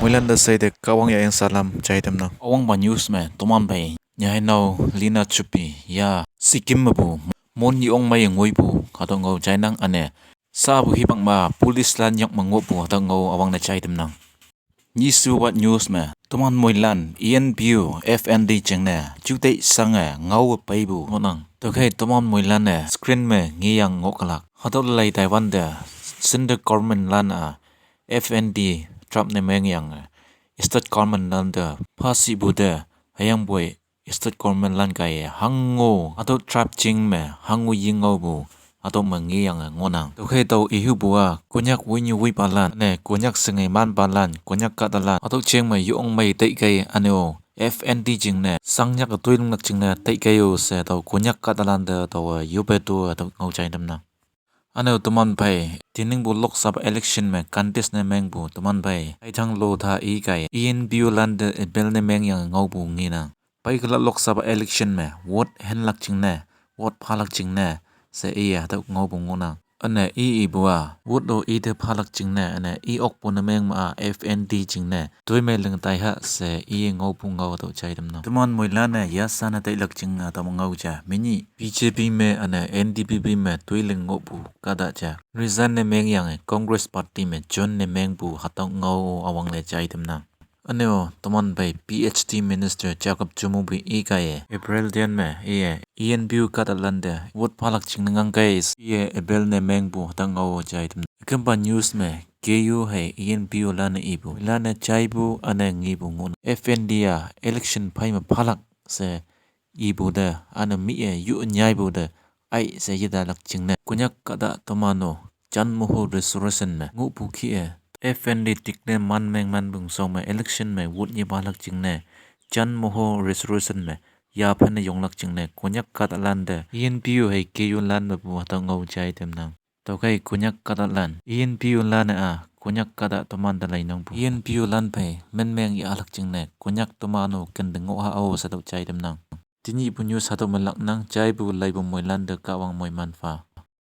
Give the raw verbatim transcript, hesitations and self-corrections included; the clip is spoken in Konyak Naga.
Moilan te seite Kahwang yayang salam jaitamnang. Awangpa news me toman phei nyainao Lina Chupi ya Sikkim mepu mon yong mei ngoipu hatüo ngao jainang üne sapu hipak ma police lan yak me ngohpu hatüo ngao üwangne jaitamnang. Nyishu wat news me toman moilan E N P O F N D jingne juteih shange ngao peipu ngohnang. Tüokhei toman moilan-e screen me ngeyang ngohkelak. Hatüo lei taiwante central government lan-a F N D trap ne mengyange state government lante phashipu te hüyangpoi state government lan kaiye hango hatüo trap jing me hango yingaopu hatüo me ngeyange ngohnang. Tüokhei tao ihupu-a Konyak woinyu woipalan ne Konyak shingei manpalan Konyak kahtalan hatüo jing me yong mei teikei üne-o F N D jingne shangyak toilunglak jingne teikei-o she tao Konyak kahtalante taowe yoppe to hatüo ngao jaitamnang. Üne-o toman phei tiningpu Lok Sabha election me contest ne mengpu toman phei Aidhang Lodha i kaiye E N P O lante appeal ne mengyange ngaopu ngenang. Peikelak Lok Sabha election me vote henlak jingne vote phalak jingne she iye hatüo ngaopu ngohnang. Üne i ipu-a vote-o ite phalak jingne üne i okpu ne meng ma-a F N D jingne toimei ling taiha she iye ngaopu ngao hatüo jaitamnang. Toman moilan-e yashan-e tailak jingne hatüo ngao ja menyih B J P me üne N D P P me toiling ngohpu kahta ja resign ne mengyange Congress party me join ne mengpu hatüo ngao üwangne jaitamnang. Üne-o toman phei P H D minister Jacob Chumobui i kaiye April ten me iye E N P O kahtalante vote phalak jingne ngangkei iye appeal ne mengpu hatüo ngao jaitamnang. Kempa news me K U hei E N P O lan-e ipu lan-e jaipu üne ngepu ngohnang. F N D-a election phei me phalak she ipu te üne mi-e yu nyaipu te ai she yetalak jingne Konyak kahta toman-o Chenmoho resolution me ngohpu kih-e F N D tik ne man meng manpung shao me election me vote nyipalak jingne Chenmoho resolution me yaphan ne yonglak jingne Konyak kahtalante E N P O hei K U lan mepu hatüo ngao jaitamnang. Tüokhei Konyak kahtalan E N P O lan-e-a Konyak kahta toman te leinangpu E N P O lan phei min meng yahlak jingne Konyak toman-o kente ngoh ha-o she tüo jaitamnang. Tenyihpu news hatüo me laknang. Jaipu leipu moilante Kahwang moiman pha.